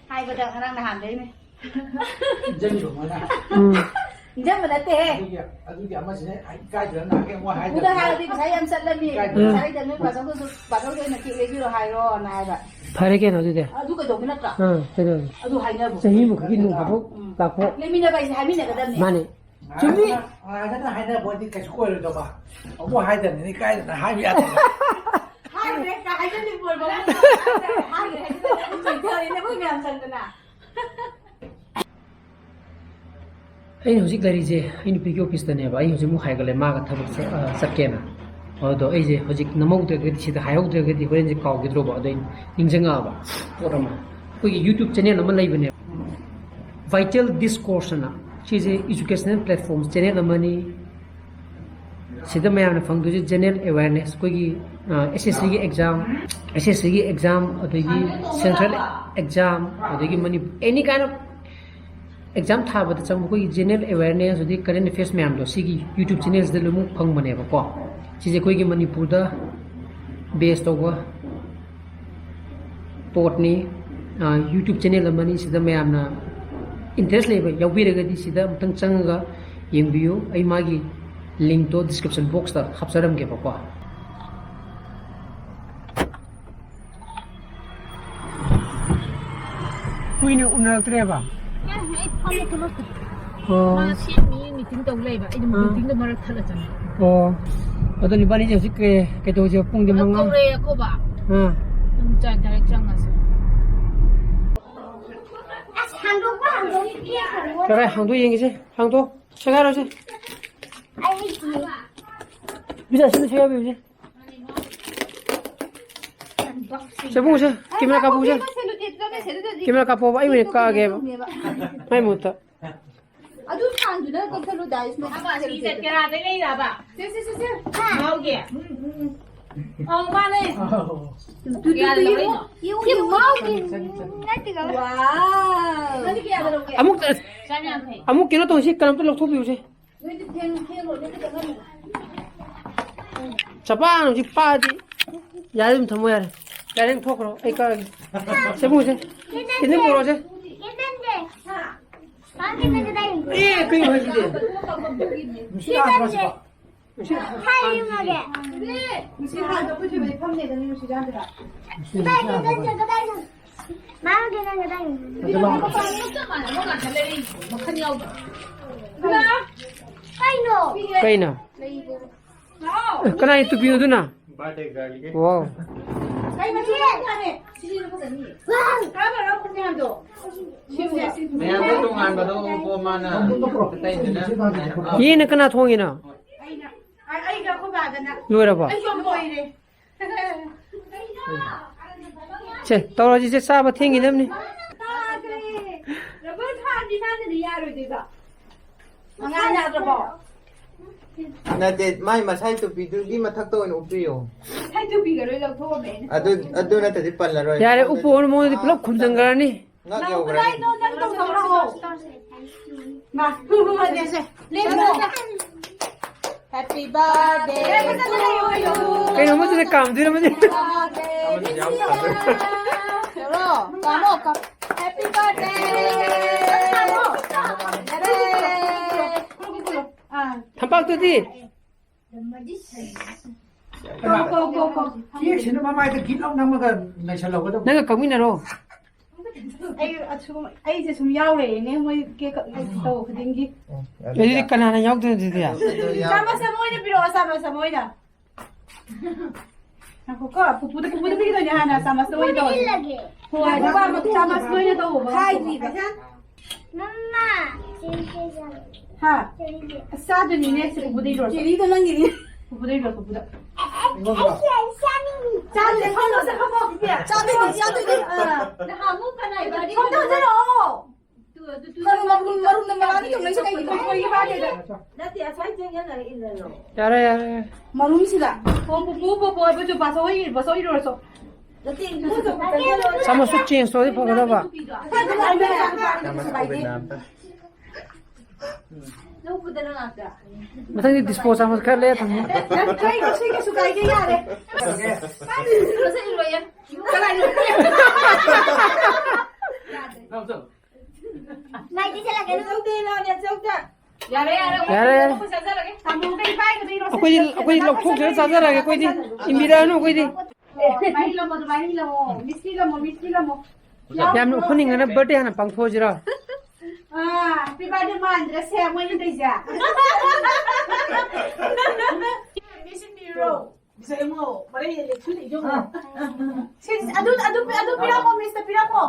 ꯍꯥꯏꯕꯗ ꯉꯔꯥꯡ ꯅꯍꯥꯟꯗꯩꯅꯦ꯫ ꯅꯤꯡꯖꯪꯉꯤꯕ ꯃꯣꯏꯅ? ꯎꯝ꯫ ꯅꯤꯡꯖꯪꯕ ꯅꯠꯇꯦꯍꯦ꯫ ꯑꯗꯨꯒꯤ, ꯑꯗꯨꯒꯤ ꯑꯃꯁꯤꯅ ꯏꯀꯥꯏꯗꯅ ꯅꯍꯥꯟꯒꯩ ꯑꯃꯨꯛ ꯍꯥꯏꯗ꯭ꯔꯦ꯫ ꯎꯗ ꯍꯥꯏꯔꯗꯤ ꯄꯩꯁꯥ ꯌꯥꯝ ꯆꯠꯂꯝꯃꯤ꯫ ꯏꯀꯥꯏꯗꯅ꯫ ꯎꯝ꯫ ꯄꯩꯁꯥ ꯂꯩꯇꯕꯅꯤ, ꯕꯥꯆꯧꯗꯁꯨ, ꯕꯥꯆꯧꯗ ꯑꯣꯏꯅ ꯀꯦꯛ ꯂꯩꯕꯤꯔꯣ ꯍꯥꯏꯔꯣꯅ ꯍꯥꯏꯕ꯫ ꯐꯔꯦ ꯀꯩꯅꯣ ꯑꯗꯨꯗꯤ꯫ ꯑꯗꯨ ꯀꯩꯗꯧꯕ ꯅꯠꯇ꯭ꯔꯥ? ꯑꯥ, ꯀꯩꯗꯧꯔꯒꯦ? ꯑꯗꯨ ꯍꯥꯏꯅꯕ꯫ ꯆꯍꯤ ꯑꯃꯈꯛꯀꯤ ꯅꯣꯡ ꯐꯥꯗꯣꯛ ꯎꯝ꯫ ꯂꯥꯛꯄ꯫ ꯂꯩꯃꯤꯟꯅꯕ ꯍꯥꯏꯁꯦ ꯍꯥꯏꯃꯤꯟꯅꯒꯗꯕꯅꯦ꯫ ꯃꯥꯅꯦ꯫ ꯆꯨꯝꯃꯤ꯫ ꯉꯥꯏꯒꯗ ꯍꯥꯏꯅꯕ ꯑꯣꯏꯗꯤ ꯀꯩꯁꯨ ꯑꯣꯏꯔꯣꯏꯗꯕ꯫ ꯑꯃꯨꯛ ꯍꯥꯏꯗꯕꯅꯤꯅ ꯏꯀꯥꯏꯗꯅ ꯍꯥꯏꯕ ꯌꯥꯗꯕ꯫ ꯍꯥꯏꯈ꯭ꯔꯦ, ꯀ-, ꯍꯥꯏꯖꯜꯂꯤ ꯄꯣꯠ ꯃꯃꯥꯡꯗ ꯍꯥꯏꯈ꯭ꯔꯦ, ꯍꯥꯏꯖꯜꯂꯤ꯫ ꯑꯗꯨꯝ ꯆꯣꯏꯊꯔꯦꯅꯦ, ꯑꯩꯈꯣꯏ ꯃꯌꯥꯝ ꯆꯪꯗꯅ꯫ ꯑꯩꯅ ꯍꯧꯖꯤꯛ ꯂꯩꯔꯤꯁꯦ ꯑꯩ ꯅꯨꯄꯤꯒꯤ ꯑꯣꯐꯤꯁꯇꯅꯦꯕ꯫ ꯑꯩ ꯍꯧꯖꯤꯛ ꯑꯃꯨꯛ ꯍꯥꯏꯒꯠꯂꯦ, ꯃꯥꯒ ꯊꯕꯛ ꯆꯠ-, ꯑ, ꯆꯠꯀꯦꯅ꯫ ꯑꯗꯣ ꯑꯩꯁꯦ ꯍꯧꯖꯤꯛ ꯅꯝꯍꯧꯗ꯭ꯔꯒꯗꯤ, ꯁꯤꯗ ꯍꯥꯏꯍꯧꯗ꯭ꯔꯒꯗꯤ ꯍꯣꯔꯦꯟꯁꯦ ꯀꯥꯎꯈꯤꯗ꯭ꯔꯣꯕ꯫ ꯑꯗꯣ ꯑꯩ ꯅꯤꯡꯁꯤꯡꯉꯛꯑꯕ ꯄꯣꯠ ꯑꯃ, ꯑꯩꯈꯣꯏꯒꯤ YouTube ꯆꯦꯅꯦꯜ ꯑꯃ ꯂꯩꯕꯅꯦꯕ, Vital Discourse ꯑꯅ꯫ ꯁꯤꯁꯦ educational platform ꯆꯦꯅꯦꯜ ꯑꯃꯅꯤ꯫ ꯁꯤꯗ ꯃꯌꯥꯝꯅ ꯐꯪꯗꯣꯏꯁꯦ general awareness, ꯑꯩꯈꯣꯏꯒꯤ, ꯑ, ꯑꯦꯁ ꯑꯦꯁ ꯁꯤꯒꯤ exam, ꯑꯦꯁ ꯑꯦꯁ ꯁꯤꯒꯤ exam, ꯑꯗꯒꯤ central exam, ꯑꯗꯒꯤ money-, any kind of exam ꯊꯥꯕꯗ ꯆꯪꯕ ꯑꯩꯈꯣꯏꯒꯤ general awareness, ꯑꯗꯒꯤ current affairs ꯃꯌꯥꯝꯗꯣ ꯁꯤꯒꯤ YouTube ꯆꯦꯅꯦꯜꯁꯤꯗ ꯂꯣꯏꯅꯃꯛ ꯐꯪꯕꯅꯦꯕꯀꯣ꯫ ꯁꯤꯁꯦ ꯑꯩꯈꯣꯏꯒꯤ ꯃꯅꯤꯄꯨꯔꯗ base ꯇꯧꯕ ꯄꯣꯠꯅꯤ꯫ ꯑ, YouTube ꯆꯦꯅꯦꯜ ꯑꯃꯅꯤ꯫ ꯁꯤꯗ ꯃꯌꯥꯝꯅ interest ꯂꯩꯕ ꯌꯥꯎꯕꯤꯔꯒꯗꯤ ꯁꯤꯗ ꯑꯃꯨꯛꯇꯪ ꯆꯪꯉꯒ ꯌꯦꯡꯕꯤꯌꯨ꯫ ꯑꯩ ꯃꯥꯒꯤ link ꯇꯣ description box ꯇ ꯍꯥꯞꯆꯔꯝꯒꯦꯕꯀꯣ꯫ ꯀꯨꯏꯅ ꯎꯅꯔꯛꯇ꯭ꯔꯦꯕ? ꯑꯦ, ꯑꯩ ꯐꯝꯃ ꯊꯣꯛꯂꯛꯇꯦ꯫ ꯑꯣ꯫ ꯃꯥ ꯁꯤ ꯃꯤ meeting ꯇꯧ ꯂꯩꯕ꯫ ꯑꯩꯗꯤ ꯑꯥ꯫ Meeting ꯗꯣ ꯃꯔꯛ ꯊꯠꯂ ꯆꯪꯉꯦ꯫ ꯑꯣ꯫ ꯑꯗꯣ ꯅꯤꯕꯥꯅꯤꯁꯦ ꯍꯧꯖꯤꯛ ꯀꯩ, ꯀꯩꯗꯧꯁꯦ? ꯄꯨꯡꯗꯤ ꯀꯩꯅꯣ ꯃꯉꯥ꯫ ꯀꯧꯔꯛꯑꯦ ꯑꯩꯈꯣꯏ ꯕꯥ꯫ ꯑꯥ꯫ ꯑꯗꯨꯝ ꯆꯥ direct ꯆꯪꯉꯁꯦ꯫ ꯑꯁ, ꯍꯥꯡꯗꯣꯛꯄ ꯍꯥꯡꯗꯣꯛꯏ ꯄꯤꯔꯛꯀꯅꯨ꯫ ꯀꯔꯥꯏ ꯍꯥꯡꯗꯣꯛ ꯌꯦꯡꯒꯦꯁꯦ? ꯍꯥꯡꯗꯣꯛ꯫ ꯁꯦꯒꯥꯏꯔꯣꯁꯦ꯫ ꯑꯩ ꯍꯩꯇꯤꯌꯦ꯫ ꯕꯤꯖꯥ, ꯁꯤꯗ ꯁꯦꯒꯥꯏꯕꯤꯌꯨꯁꯦ꯫ ꯁꯦ, ꯄꯨꯁꯦ, camera ꯀꯥꯞꯄꯨꯁꯦ꯫ ꯁꯦꯂꯨꯇꯦꯞꯇꯣ ꯀꯩ ꯁꯦꯂꯨꯇꯦꯞ? Camera ꯀꯥꯞꯄꯣꯕ, ꯑꯩ ꯑꯣꯏꯅ ꯀꯛꯑꯒꯦꯕ꯫ ꯃꯥꯏ ꯃꯍꯨꯠꯇ꯫ ꯑꯗꯨ ꯁꯥꯡꯗꯨꯅ ꯀꯛꯊꯠꯂꯨ, ꯗꯥꯏꯁ ꯃꯊꯛꯇ ꯑꯕ, ꯁꯤꯁꯦ ꯁꯦꯂꯨꯇꯦꯞ꯫ ꯀꯦꯔꯥꯗꯩ ꯂꯩꯔꯕ? ꯁꯦ, ꯁꯦ, ꯁꯦ, ꯁꯦ꯫ ꯃꯥꯎꯒꯤ? ꯎꯝ, ꯎꯝ, ꯎꯝ꯫ ꯑꯧ, ꯃꯥꯅꯦ꯫ ꯀꯌꯥꯗ ꯂꯧꯔꯛꯏꯅꯣ? ꯁꯤ ꯃꯥꯒꯤ ꯅꯠꯇꯦ, ꯀꯀꯥ꯫ ꯋꯥꯎ꯫ ꯅꯪꯗꯤ ꯀꯌꯥꯗ ꯂꯧꯒꯦ? ꯑꯃꯨꯛ, ꯆꯥꯝ ꯌꯥꯡꯈꯩ꯫ ꯑꯃꯨꯛ ꯀꯩꯅꯣ ꯇꯧꯁꯤ, ꯀꯩꯅꯣꯝꯇ ꯂꯧꯊꯣꯛꯄꯤꯌꯨꯁꯦ꯫ ꯅꯣꯏꯗꯤ ꯊꯦꯡ-, ꯊꯦꯡꯉꯣ, ꯅꯣꯏꯗꯤ ꯆꯪꯉꯛꯑꯅꯨ꯫ ꯆꯄꯥꯡ ꯍꯧꯖꯤꯛ ꯄꯥꯗꯤ ꯌꯥꯔꯦ, ꯑꯗꯨꯝ ꯊꯝꯃꯣ ꯌꯥꯔꯦ꯫ ꯌꯥꯔꯦ, ꯑꯗꯨꯝ ꯊꯣꯛꯈ꯭ꯔꯣ, ꯑꯩ ꯀꯛꯑꯒꯦ꯫ ꯁꯦ, ꯃꯨꯁꯦ꯫ ꯀꯦꯟꯗꯜ ꯄꯨꯔꯛꯑꯣꯁꯦ꯫ ꯀꯦꯟꯗꯜꯁꯦ꯫ ꯍꯥ? ꯀꯦꯟꯗꯜꯁꯦ ꯀꯗꯥꯏ ꯂꯩꯒꯦ? ꯑꯦ, ꯀꯩꯅꯣ ꯍꯥꯏꯁꯤꯗꯤ? ꯅꯨꯡꯁꯤꯠ ꯂꯥꯛꯄ꯭ꯔꯣ ꯁꯤꯕꯣ? ꯅꯨꯡꯁꯤꯠ ꯍꯥꯏꯔꯨꯔꯒꯦ꯫ ꯅꯨꯡꯁꯤꯠ ꯍꯥꯟꯗꯣ ꯑꯩꯈꯣꯏ ꯊꯣꯏꯕꯗꯤ ꯐꯝꯅꯦꯗꯅ ꯅꯨꯡꯁꯤꯠ ꯍꯥꯟꯗꯨꯗ꯫ ꯀꯗꯥꯏ ꯀꯦꯟꯗꯜꯁꯦ ꯀꯗꯥꯏꯅꯣ? ꯃꯥꯒꯤ ꯅꯪ ꯀꯗꯥꯏꯅꯣ? ꯑꯗꯨ ꯂꯥꯛꯑꯣ꯫ ꯃꯈꯜ ꯌꯥꯎꯗꯕ꯫ ꯀꯩꯅꯣ? ꯀꯩꯅꯣ? ꯂꯩꯕꯨ꯫ ꯀꯅꯥꯒꯤ ꯇꯨꯄꯤꯅꯣ ꯑꯗꯨꯅ? Birthday girlꯒꯤ꯫ Wow꯫ ꯀꯩ ꯃꯆꯨ ꯄꯥꯝꯖꯥꯠꯅꯦ? ꯁꯤꯁꯤꯅ ꯐꯖꯅꯤꯌꯦ꯫ Wow꯫ ꯀꯔꯝꯕꯅꯣ ꯈꯨꯝꯃꯤ ꯍꯥꯏꯕꯗꯣ? ꯁꯤꯁꯦ, ꯁꯤ ꯃꯌꯥꯝꯗ ꯇꯣꯉꯥꯟꯕꯗꯣ ꯎꯄꯣ ꯃꯥꯅ ꯑꯇꯩꯗꯨꯅ꯫ ꯌꯦꯟꯅ ꯀꯅꯥ ꯊꯣꯡꯉꯤꯅꯣ? ꯑꯩꯅ, ꯑ-, ꯑꯩꯒ ꯑꯩꯈꯣꯏ ꯕꯥꯒꯅ꯫ ꯂꯣꯏꯔꯕꯣ? ꯑꯩꯁꯨ ꯌꯥꯝ ꯂꯣꯏꯔꯦ꯫ ꯁꯦ, ꯇꯧꯔꯁꯤ, ꯁꯦ, ꯆꯥꯕ ꯊꯦꯡꯈꯤꯅꯕꯅꯤ꯫ ꯇꯥꯗ꯭ꯔꯦ꯫ Rubber ꯊꯥꯔꯗꯤ ꯃꯥꯅꯗꯤ ꯌꯥꯔꯣꯏꯗꯣꯏꯕ꯫ ꯑꯉꯥꯡ ꯌꯥꯗ꯭ꯔꯕꯣ? ꯅꯠꯇꯦ, ꯃꯥꯏ ꯃꯁꯥꯏ ꯇꯨꯄꯤꯗꯨꯒꯤ ꯃꯊꯛꯇ ꯑꯣꯏꯅ ꯎꯞꯄꯤꯌꯣ꯫ ꯃꯁꯥꯏ ꯇꯨꯄꯤꯒ ꯂꯣꯏ ꯂꯧꯊꯣꯛꯑꯝꯃꯦ ꯑꯩꯅ꯫ ꯑꯗꯨ, ꯑꯗꯨ ꯅꯠꯇ꯭ꯔꯗꯤ ꯄꯜꯂꯔꯣꯏ꯫ ꯌꯥꯔꯦ, ꯎꯞꯄꯣ, ꯃꯉꯣꯟꯗꯗꯤ ꯄꯨꯂꯞ ꯈꯨꯝꯖꯤꯟꯈ꯭ꯔꯅꯤ꯫ ꯉꯛ ꯅꯪ ꯌꯧꯈ꯭ꯔꯅꯤ꯫ ꯀꯗꯥꯏꯅꯣ? ꯅꯪ ꯇꯧꯊꯣꯛꯈ꯭ꯔꯣ꯫ ꯃꯥ, ꯂꯦꯞꯄꯣ꯫ Happy birthday to you. ꯀꯩꯅꯣ, ꯃꯗꯨꯗ ꯀꯥꯝꯗꯣꯏꯔꯣ, ꯃꯗꯨ? Birthday to you. ꯌꯧꯔꯣ, ꯀꯥꯝꯃꯣ, Kaam-, happy birthday. ꯌꯥꯔꯦ꯫ ꯊꯝꯄꯥꯛꯇꯨꯗꯤ? ꯀꯣ, ꯀꯣ, ꯀꯣ, ꯀꯣ꯫ ꯀꯦꯛꯁꯤꯅ ꯃꯃꯥꯏꯗ ꯒꯤꯠ ꯂꯥꯎ ꯅꯝꯃꯒ ꯅꯩꯁꯜꯍꯧꯒꯗꯕ꯫ ꯅꯪꯒ ꯀꯛꯃꯤꯟꯅꯔꯣ꯫ ꯑꯩ ꯑꯁꯨꯝ, ꯑꯩꯁꯦ ꯁꯨꯝ ꯌꯥꯎꯔꯦꯅꯦ, ꯃꯣꯏ ꯀꯦꯛ ꯀꯛ-, ꯇꯧꯕ ꯈꯨꯗꯤꯡꯒꯤ꯫ ꯎꯝ, ꯑꯗꯨꯗꯤ ꯀꯅꯥꯅ ꯌꯥꯎꯗꯣꯏꯅꯣ ꯑꯗꯨꯗꯤ? ꯆꯥꯃꯁ ꯑꯃ ꯑꯣꯏꯅ ꯄꯤꯔꯛꯑꯣ, ꯆꯥꯃꯁ ꯑꯃ ꯑꯣꯏꯅ꯫ ꯉꯥꯏꯈꯣꯀꯣ, ꯄꯨꯄꯨꯗ, ꯄꯨꯄꯨꯗ ꯄꯤꯒꯗꯣꯏꯅꯦ ꯍꯥꯟꯅ, ꯆꯥꯃꯁꯇ ꯑꯣꯏꯅ ꯇꯧꯔꯁꯤ꯫ ꯍꯣꯏ, ꯑꯗꯨꯒ ꯑꯃꯨꯛ ꯆꯥꯃꯁꯇ ꯑꯣꯏꯅ ꯇꯧꯋꯣꯕ꯫ ꯍꯥꯏꯗ꯭ꯔꯤꯕ꯫ ꯃꯃꯥ, ꯁꯤ, ꯁꯤ, ꯁꯤ꯫ ꯍꯥ? ꯆꯦꯔꯤꯁꯦ꯫ ꯑꯁ, ꯆꯥꯗꯣꯏꯅꯤꯅꯦ, ꯁꯤ ꯄꯨꯄꯨꯗꯩ ꯂꯣꯠꯁꯤ꯫ ꯆꯦꯔꯤꯗꯣ ꯅꯪꯒꯤꯅꯤ꯫ ꯄꯨꯄꯨꯗꯩ ꯂꯣꯠ, ꯄꯨꯄꯨꯗ꯫ ꯑꯩ, ꯑꯩ, ꯑꯩ ꯆꯥꯅꯤꯡꯉꯤ꯫ ꯆꯥꯗꯣꯏꯅꯦ, ꯐꯝꯃꯣ, ꯁꯦ, ꯐꯝꯃꯣ꯫ ꯆꯥꯗꯣꯏꯅꯤ, ꯆꯥꯗꯣꯏꯅꯤ꯫ ꯑꯥ꯫ ꯅꯍꯥꯟꯃꯨꯛ ꯀꯅꯥ ꯏꯕꯥꯅꯤ ꯁꯣꯝꯗ ꯆꯠꯂꯛꯑꯣ꯫ ꯃꯔꯨꯝ, ꯃꯔꯨꯝ, ꯃꯔꯨꯝꯗ ꯃꯉꯥꯗꯤ ꯇꯧꯅꯩꯁꯦ ꯀꯩꯒꯤꯅꯣ? ꯅꯠꯇꯦ, ꯑꯁ꯭ꯋꯥꯏ ꯆꯦꯟꯖꯜꯂꯒ ꯏꯜꯂ ꯂꯣꯏꯔꯦ꯫ ꯌꯥꯔꯦ, ꯌꯥꯔꯦ, ꯌꯥꯔꯦ꯫ ꯃꯔꯨꯝꯁꯤꯗ꯫ ꯄꯣ, ꯄꯣ, ꯄꯣ, ꯄꯣ, ꯄꯣ, ꯍꯥꯏꯕꯁꯨ ꯄꯥꯊꯣꯛꯑꯣ, ꯏꯔꯣ, ꯄꯥꯊꯣꯛꯑꯣ, ꯏꯔꯨꯔꯣ ꯆꯣ꯫ ꯅꯠꯇꯦ, ꯏꯜꯂꯨ ꯆꯣ, ꯆꯪꯁꯜꯂꯣ꯫ ꯆꯥꯃꯁꯁꯨ change ꯇꯧꯔꯗꯤ ꯐꯒꯗꯕ꯫ ꯂꯧ ꯄꯨꯗꯅ ꯉꯥꯛꯇ꯫ ꯃꯊꯪꯗꯤ disposal ꯆꯥꯃꯁ ꯈꯔ ꯂꯩꯔ ꯊꯝꯃꯨ꯫ ꯅꯪ ꯀꯩꯅꯣ ꯁꯤ ꯀꯩꯁꯨ ꯀꯥꯏꯗꯦ, ꯌꯥꯔꯦ꯫ ꯃꯁꯛ ꯏꯜꯂꯣꯏꯌꯦ꯫ ꯀꯅꯥꯅꯣ? ꯅꯥꯏꯇꯤ ꯁꯦꯠꯂꯛꯀꯅꯨ꯫ ꯆꯧꯗ ꯏꯜꯂꯣꯅꯦ, ꯆꯧꯗ꯫ ꯌꯥꯔꯦ, ꯌꯥꯔꯦ, ꯌꯥꯔꯦ꯫ ꯑꯩꯈꯣꯏ ꯆꯥꯖꯔꯒꯦ꯫ ꯊꯝꯃꯣ, ꯀꯩ ꯄꯥꯏꯒꯗꯣꯏꯅꯣ? ꯑꯩꯈꯣꯏꯗꯤ, ꯑꯩꯈꯣꯏꯗꯤ ꯂꯧꯊꯣꯛꯆꯔ ꯆꯥꯖꯔꯒꯦ, ꯑꯩꯈꯣꯏꯗꯤ꯫ ꯏꯟꯕꯤꯔꯛꯑꯅꯨ, ꯑꯩꯈꯣꯏꯗꯤ꯫ ꯑꯗꯨꯃꯥꯏꯅ ꯏꯜꯂꯝꯃꯣ, ꯑꯗꯨꯃꯥꯏꯅ ꯏꯜꯂꯝꯃꯣ꯫ Miss ꯏꯜꯂꯝꯃꯣ, Miss ꯏꯜꯂꯝꯃꯣ꯫ ꯌꯥꯝ ꯈꯨꯅꯤꯡꯉꯅ birthday ꯍꯥꯟꯅ ꯄꯥꯡꯊꯣꯛꯑꯁꯤꯔꯣ? ꯑꯥ, happy birthday ꯃꯥꯟꯗ꯭ꯔꯦ ꯁꯦ, ꯃꯣꯏꯅ ꯇꯧꯏꯁꯦ꯫ Miss ꯏꯟꯕꯤꯔꯣ꯫ ꯁꯤ, ꯑꯗꯨ, ꯑꯗꯨ, ꯑꯗꯨ ꯄꯤꯔꯝꯃꯣ, Miss ꯇ ꯄꯤꯔꯝꯃꯣ꯫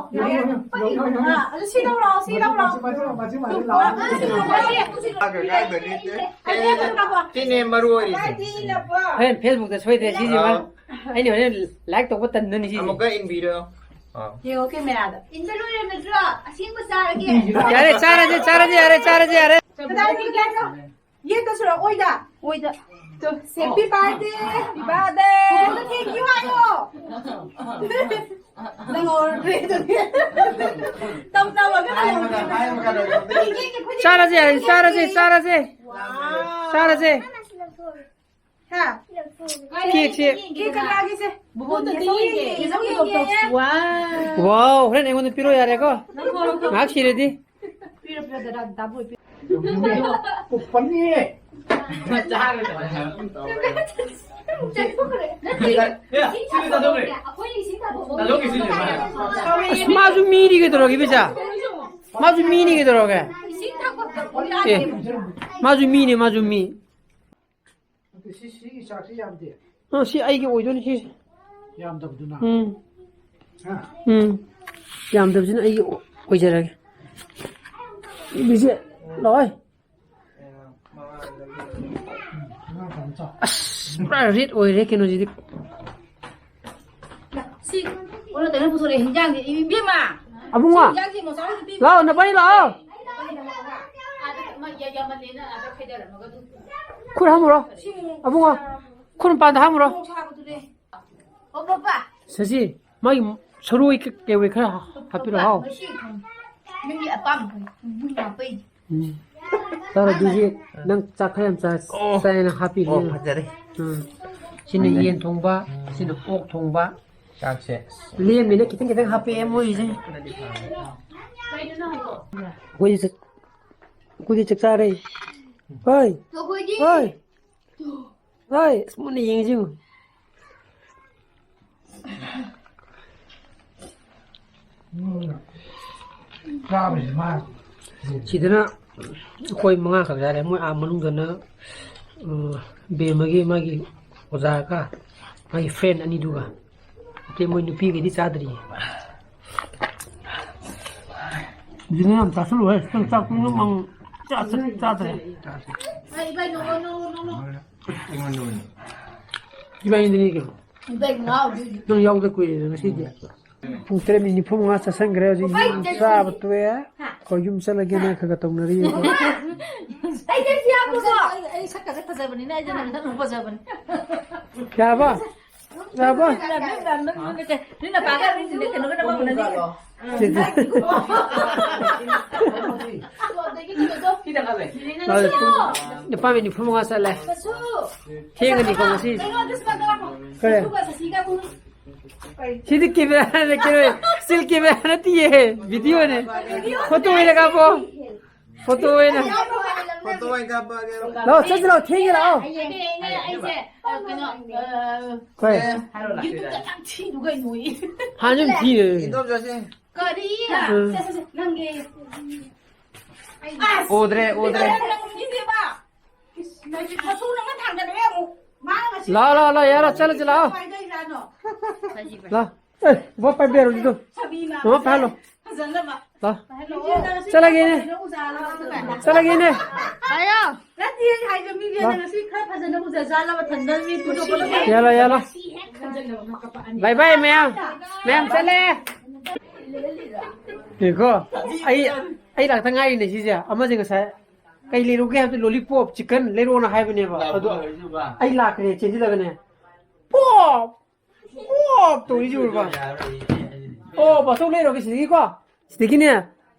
ꯑꯥ, ꯑꯗꯨ ꯁꯤ ꯂꯧꯔꯣ, ꯁꯤ ꯂꯧꯔꯣ꯫ ꯁꯤꯅꯦ ꯃꯔꯨ ꯑꯣꯏꯔꯤꯁꯦ꯫ ꯍꯣꯔꯦꯟ Facebook ꯇ ꯁꯣꯏꯗ꯭ꯔꯦ ꯁꯤꯁꯤꯃ꯫ ꯑꯥ꯫ ꯑꯩꯅ ꯍꯣꯔꯦꯟ like ꯇꯧꯕ ꯇꯟꯗꯣꯏꯅꯤ ꯁꯤꯁꯦ꯫ ꯑꯃꯨꯛꯀ ꯏꯟꯕꯤꯔꯣ꯫ ꯑꯥ꯫ ꯌꯦꯡꯉꯣ camera ꯗ꯫ ꯏꯟꯕ ꯂꯣꯏꯔꯕ ꯅꯠꯇ꯭ꯔꯣ? ꯑꯁꯦꯡꯕ ꯆꯥꯔꯒꯦ꯫ ꯌꯥꯔꯦ, ꯆꯥꯔꯁꯦ, ꯆꯥꯔꯁꯦ, ꯌꯥꯔꯦ, ꯆꯥꯔꯁꯦ, ꯌꯥꯔꯦ꯫ ꯀꯗꯥꯏꯗꯒꯤ ꯌꯦꯠꯇ ꯁꯨꯔꯣ, ꯑꯣꯏꯗ꯫ ꯑꯣꯏꯗ꯫ Two, happy birthday꯫ Happy birthday꯫ ꯑꯗꯨ thank you ꯍꯥꯏꯌꯣ꯫ ꯅꯪꯍꯧꯔꯗ꯭ꯔꯦ ꯑꯗꯨꯗꯤ꯫ ꯇꯝ ꯇꯝꯃꯒ ꯅꯪꯍꯧꯔꯗ꯭ꯔꯦ꯫ ꯆꯥꯔꯁꯦ ꯌꯥꯔꯦ, ꯆꯥꯔꯁꯦ, ꯆꯥꯔꯁꯦ꯫ ꯋꯥꯎ꯫ ꯆꯥꯔꯁꯦ꯫ ꯍꯥ? Cake ꯁꯦ꯫ Cake ꯀꯅꯥꯒꯤꯁꯦ? ꯕꯨꯕꯣꯛꯇ ꯌꯦꯡꯒꯦ꯫ ꯌꯦꯡꯒꯦ꯫ ꯋꯥꯎ꯫ ꯋꯥꯎ, ꯍꯣꯔꯦꯟ ꯑꯩꯉꯣꯟꯗ ꯄꯤꯔꯣ ꯌꯥꯔꯦꯀꯣ꯫ ꯉꯥꯏꯍꯥꯛ ꯁꯤꯔꯗꯤ꯫ ꯄꯤꯔꯣ, ꯄꯤꯔꯣ, ꯗꯗꯥ, ꯗꯗꯥꯕꯨ ꯑꯣꯏ ꯄꯤꯔꯣ꯫ ꯄꯨꯞꯄꯅꯤ꯫ ꯆꯠꯊꯣꯛꯈ꯭ꯔꯦ꯫ ꯅꯠꯇꯦ, ꯏꯁꯤꯡ ꯊꯥꯗꯣꯛꯈ꯭ꯔꯦ꯫ ꯑꯩꯈꯣꯏꯅ ꯏꯁꯤꯡ ꯊꯥꯗꯣꯛꯄ ꯊꯥꯗꯣꯛꯈ꯭ꯔꯦ, ꯏꯁꯤꯡ ꯊꯥꯗꯣꯛꯄ꯫ ꯑꯁ, ꯃꯥꯁꯨ ꯃꯤꯅꯤ ꯀꯩꯗꯧꯔꯒꯦ, ꯏꯕꯦꯆꯥ? ꯃꯥꯁꯨ ꯃꯤꯅꯤ ꯀꯩꯗꯧꯔꯒꯦ? ꯏꯁꯤꯡ ꯊꯥꯗꯣꯛꯄ ꯑꯦ, ꯌꯥꯗꯦ꯫ ꯃꯥꯁꯨ ꯃꯤꯅꯦ, ꯃꯥꯁꯨ ꯃꯤ꯫ ꯅꯠꯇꯦ, ꯁꯤ, ꯁꯤꯒꯤ ꯆꯥꯛꯁꯤ ꯌꯥꯝꯗꯦ꯫ ꯑ, ꯁꯤ ꯑꯩꯒꯤ ꯑꯣꯏꯗꯣꯏꯅꯤ, ꯁꯤꯁꯦ꯫ ꯌꯥꯝꯗꯕꯗꯨꯅ? ꯎꯝ꯫ ꯍꯥ? ꯎꯝ꯫ ꯌꯥꯝꯗꯕꯁꯤꯅ ꯑꯩꯒꯤ ꯑꯣ-, ꯑꯣꯏꯖꯔꯒꯦ꯫ ꯏꯕꯤꯁꯦ, ꯂꯥꯛꯑꯣꯏ꯫ ꯑꯉꯥꯡ ꯃꯆꯥ ꯃꯆꯥ꯫ ꯑꯁ, ꯄꯨꯔꯥ red ꯑꯣꯏꯔꯦ ꯀꯩꯅꯣꯁꯤꯗꯤ꯫ ꯁꯤ, ꯑꯣꯟꯅ ꯇꯩꯅ ꯄꯨꯊꯣꯔꯛꯑꯦ, ꯍꯤꯟꯖꯥꯡꯁꯦ, ꯏꯕꯦꯝꯃ! ꯑꯕꯨꯡꯉꯣ, ꯌꯥꯒꯤ ꯃꯆꯥ ꯅꯨꯄꯤ ꯂꯥꯛꯑꯣ, ꯅꯕꯥꯅꯤ ꯂꯥꯛꯑꯣ꯫ ꯑꯩꯅ ꯂꯥꯛꯑꯣꯒ꯫ ꯑꯥꯗ ꯃ-, ꯌꯥ-, ꯌꯥꯝꯃꯜꯂꯦꯅ ꯑꯥꯗ ꯈꯥꯏꯗꯔꯝꯃꯒ ꯑꯗꯨꯝ꯫ ꯈꯨꯠ ꯍꯥꯝꯃꯨꯔꯣ꯫ ꯁꯤ ꯃꯣꯔꯣꯛ ꯑꯕꯨꯡꯉꯣ, ꯈꯨꯠ ꯃꯄꯥꯟꯗ ꯍꯥꯝꯃꯨꯔꯣ꯫ ꯃꯣꯔꯣꯛ ꯁꯥꯕꯗꯨꯅꯦ꯫ ꯑꯣ, ꯄꯄꯥ꯫ ꯁꯁꯤ, ꯃꯥꯒꯤ ꯁꯔꯨ ꯀꯩ-, ꯀꯩ ꯈꯔ ꯍꯥꯞꯄꯤꯔꯣ, ꯄꯄꯥ, ꯍꯥꯎ꯫ ꯃꯁꯤ ꯅꯪꯒꯤ ꯑꯄꯥꯝꯕ ꯈꯔ ꯍꯥꯞꯄꯩ꯫ ꯎꯝ꯫ ꯆꯥꯔꯣ, ꯑꯗꯨꯗꯤ ꯅꯪ ꯆꯥꯛ ꯈꯔ ꯌꯥꯝ ꯆꯥ-, ꯑꯣ꯫ ꯆꯥꯏꯅ ꯍꯥꯞꯄꯤꯅꯦ꯫ ꯑꯣ, ꯐꯖꯔꯦ꯫ ꯎꯝ꯫ ꯁꯤꯅ ꯌꯦꯟ ꯊꯣꯡꯕ, ꯁꯤꯅ ꯑꯣꯛ ꯊꯣꯡꯕ꯫ ꯆꯥꯛꯁꯦ꯫ ꯂꯦꯝꯃꯤꯅ ꯈꯤꯇꯪ ꯈꯤꯇꯪ ꯍꯥꯞꯄꯛꯑꯦ ꯃꯣꯏꯁꯦ꯫ ꯑꯩꯈꯣꯏꯗꯤ ꯆꯥꯛ, ꯑꯩꯈꯣꯏꯗꯤ ꯆꯥꯛ ꯆꯥꯔꯦ꯫ ꯍꯣꯏ꯫ ꯍꯣꯏ꯫ ꯍꯣꯏ꯫ ꯑꯁ, ꯃꯨꯟꯅ ꯌꯦꯡꯉꯤꯁꯤ ꯌꯦꯡꯉꯨ꯫ ꯎꯝ꯫ ꯆꯥꯕꯁꯤ ꯃꯥ꯫ ꯁꯤꯗꯅ ꯑꯩꯈꯣꯏ ꯃꯉꯥ ꯈꯛ ꯆꯥꯔꯦ꯫ ꯃꯣꯏ ꯑꯥ ꯃꯅꯨꯡꯗꯅ, ꯎꯝ, ꯕꯦꯝꯃꯒꯤ ꯃꯥꯒꯤ ꯑꯣꯖꯥꯒ ꯃꯥꯒꯤ friend ꯑꯅꯤꯗꯨꯒ꯫ ꯑꯇꯩ ꯃꯣꯏ ꯅꯨꯄꯤꯈꯩꯗꯤ ꯆꯥꯗ꯭ꯔꯤꯌꯦ꯫ ꯁꯤꯗꯅ ꯌꯥꯝ ꯆꯥꯁꯤꯜꯂꯨꯍꯦ꯫ ꯅꯪ ꯆꯥꯛꯇꯨ ꯅꯪ ꯆꯥ-, ꯆꯥꯗ꯭ꯔꯦ꯫ ꯑꯩ ꯏꯕꯥꯏ ꯅꯣꯡꯃ, ꯅꯣꯡꯃ, ꯅꯣꯡꯃ꯫ ꯑꯩꯉꯣꯟꯗ ꯑꯣꯏꯅ꯫ ꯏꯕꯥꯏꯅꯤꯗꯅꯤ ꯀꯩꯅꯣ꯫ ꯏꯕꯥꯏ ꯉꯥꯎꯗꯣꯏꯅꯤ꯫ ꯅꯪ ꯌꯥꯎꯗ ꯀꯨꯏꯔꯦꯗ ꯉꯁꯤꯗꯤ꯫ ꯄꯨꯡ ꯇꯔꯦꯠ ꯃꯤꯅꯤꯠ ꯅꯤꯐꯨ ꯃꯉꯥ ꯆꯠꯁꯟꯈ꯭ꯔꯦ ꯍꯧꯖꯤꯛ꯫ ꯎꯄꯥꯏ ꯌꯨꯝ ꯂꯩꯇꯦ꯫ ꯆꯥꯕ ꯇꯣꯛꯑꯦ꯫ ꯍꯥ? ꯑꯩꯈꯣꯏ ꯌꯨꯝ ꯆꯠꯂꯒꯦꯅ ꯈꯔ ꯈꯔ ꯇꯧꯅꯔꯤ ꯑꯩꯈꯣꯏ꯫ ꯑꯩ ꯁꯛꯀꯁꯦ ꯐꯖꯕꯅꯤꯅ ꯑꯩꯁꯦ ꯅꯪ ꯅꯪ ꯐꯖꯕꯅꯤ꯫ ꯌꯥꯔꯕ? ꯌꯥꯔꯕ? ꯅꯣꯏ ꯅꯄꯥꯒ ꯅꯣꯏ ꯀꯩꯅꯣꯒ ꯅꯃꯧ ꯎꯅꯅꯤ꯫ ꯁꯤ, ꯁꯤ꯫ ꯅꯨꯄꯥ ꯃꯤꯅꯤꯠ ꯅꯤꯐꯨ ꯃꯉꯥ ꯆꯠꯂꯦ꯫ ꯊꯦꯡꯉꯅꯤꯀꯣ ꯉꯁꯤ꯫ ꯀꯔꯤ? ꯁꯤꯗꯤ camera ꯅꯠꯇꯦ, camera, still camera ꯅꯠꯇꯤꯌꯦ, video ꯅꯦ꯫ Photo ꯑꯣꯏꯅ ꯀꯥꯞꯄꯣ꯫ Photo ꯑꯣꯏꯅ꯫ Photo ꯑꯣꯏꯅ ꯀꯥꯞꯄꯛꯑꯒꯦꯔꯣ? ꯂꯥꯛꯑꯣ, ꯆꯠꯁꯤ ꯂꯥꯛꯑꯣ, ꯊꯦꯡꯉꯦ ꯂꯥꯛꯑꯣ꯫ ꯑꯩꯅꯦ, ꯑꯩꯅꯦ, ꯑꯩꯁꯦ, ꯑ, ꯀꯩꯅꯣ, ꯑ, ꯀꯩ? ꯍꯥꯏꯔꯣ, ꯂꯥꯛꯑꯣ꯫ YouTube ꯌꯥꯝ ꯊꯤꯗꯨ ꯀꯩꯅꯣ꯫ ꯍꯥꯟꯅ ꯑꯗꯨꯝ ꯊꯤꯔꯦ꯫ ꯏꯟꯗꯣꯝꯆꯥꯁꯦ꯫ ꯀꯔꯤ? ꯎꯝ꯫ ꯁꯦ, ꯁꯦ, ꯁꯦ, ꯅꯪꯒꯤ꯫ ꯑꯁ! ꯎꯗ꯭ꯔꯦ, ꯎꯗ꯭ꯔꯦ꯫ ꯅꯪ ꯎꯈꯤꯗꯦꯕ? ꯏꯁ, ꯅꯪꯁꯦ ꯃꯆꯨ ꯅꯪꯅ ꯊꯥꯡꯒꯠꯂꯛꯑꯦ ꯑꯃꯨꯛ꯫ ꯃꯥꯅ ꯉꯁꯤ ꯂꯥꯛꯑꯣ, ꯂꯥꯛꯑꯣ, ꯂꯥꯛꯑꯣ, ꯌꯥꯔꯦ, ꯆꯠꯂꯁꯤ, ꯂꯥꯛꯑꯣ꯫ ꯄꯥꯏꯗꯣꯏꯖꯥꯠꯅꯣ? ꯂꯥꯛꯑꯣ꯫ ꯑꯦ, ꯕꯣ ꯄꯥꯏꯕꯤꯔꯣ ꯑꯗꯨꯗꯣ꯫ ꯁꯕꯤꯅ ꯃꯃꯥ ꯄꯥꯏꯍꯜꯂꯣ꯫ ꯐꯖꯅꯕ꯫ ꯂꯥꯛꯑꯣ꯫ ꯄꯥꯏꯍꯜꯂꯣ꯫ ꯆꯠꯂꯒꯦꯅꯦ꯫ ꯎꯖꯥ ꯂꯥꯛꯑꯣ꯫ ꯆꯠꯂꯒꯦꯅꯦ꯫ ꯄꯥꯏꯌꯣ꯫ ꯅꯠꯇꯦ, ꯑꯩ ꯍꯥꯏꯁꯦ ꯃꯤꯅꯦꯅ ꯂꯥꯛꯑꯣ꯫ ꯉꯁꯤ ꯈꯔ ꯐꯖꯅ ꯎꯖꯖꯥꯠꯂꯕ ꯊꯟꯗꯜ ꯃꯤ ꯄꯨꯊꯣꯛꯄꯗꯣ꯫ ꯌꯥꯂꯣ, ꯌꯥꯂꯣ꯫ ꯕꯥꯏ ꯕꯥꯏ ꯃꯌꯥꯝ꯫ ꯃꯌꯥꯝ ꯆꯠꯂꯦ꯫ ꯌꯦꯡꯉꯣ, ꯑꯩ ꯑꯩ ꯂꯥꯛꯇ ꯉꯥꯏꯔꯤꯅꯦ ꯁꯤꯁꯦ꯫ ꯑꯃꯁꯦ ꯉꯁꯥꯏ ꯀꯩ ꯂꯩꯔꯨꯒꯦ ꯍꯥꯏꯕꯗ ꯂꯣꯂꯤꯄꯣꯞ ꯆꯤꯛꯀꯟ ꯂꯩꯔꯣꯅ ꯍꯥꯏꯕꯅꯦꯕ꯫ ꯑꯗꯣ ꯑꯩ ꯂꯥꯛꯈ꯭ꯔꯦ ꯆꯦꯟꯁꯤꯜꯂꯒꯅꯦ, ꯄꯣꯞ ꯄꯣꯞ ꯇꯧꯔꯤꯁꯤ ꯎꯔꯕ? ꯑꯣ, ꯕꯥꯆꯧ ꯂꯩꯔꯨꯔꯒꯦ ꯁꯤꯗꯒꯤꯀꯣ꯫ ꯁꯤꯗꯒꯤꯅꯦ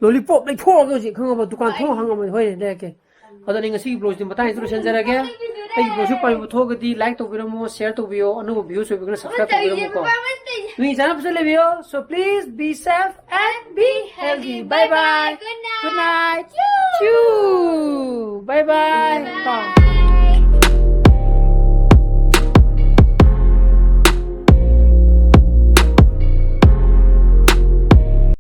ꯂꯣꯂꯤꯄꯣꯞ ꯂꯩꯊꯣꯛꯑꯒꯦ ꯍꯧꯖꯤꯛ, ꯈꯪꯉꯕ? ꯗꯨꯀꯥꯟ ꯊꯣꯡ ꯍꯥꯡꯉꯝꯃꯗꯤ ꯍꯣꯏ ꯂꯩꯔꯛꯀꯦ꯫ ꯑꯗꯣ ꯑꯩ ꯉꯁꯤꯒꯤ ꯕ꯭ꯂꯣꯒꯁꯤ ꯃꯇꯥꯡꯁꯤꯗ ꯂꯣꯏꯁꯤꯟꯖꯔꯒꯦ꯫ ꯑꯩꯒꯤ ꯕ꯭ꯂꯣꯒꯁꯤ ꯄꯥꯝꯕꯤꯕ ꯊꯣꯛꯑꯒꯗꯤ ꯂꯥꯏꯛ ꯇꯧꯕꯤꯔꯝꯃꯣ, ꯁꯤꯌꯔ ꯇꯧꯕꯤꯌꯣ, ꯑꯅꯧꯕ ꯚ꯭ꯌꯨꯁ ꯑꯣꯏꯕꯤꯒꯅ ꯁꯕꯁꯀ꯭ꯔꯥꯏꯕ ꯇꯧꯕꯤꯔꯝꯃꯣꯀꯣ꯫ ꯅꯣꯏꯒꯤ ꯆꯥꯅꯕꯁꯨ ꯂꯩꯕꯤꯌꯣ꯫ So please be safe and be healthy. Bye bye. Good night. Good night. Choo. Bye bye. Bye bye.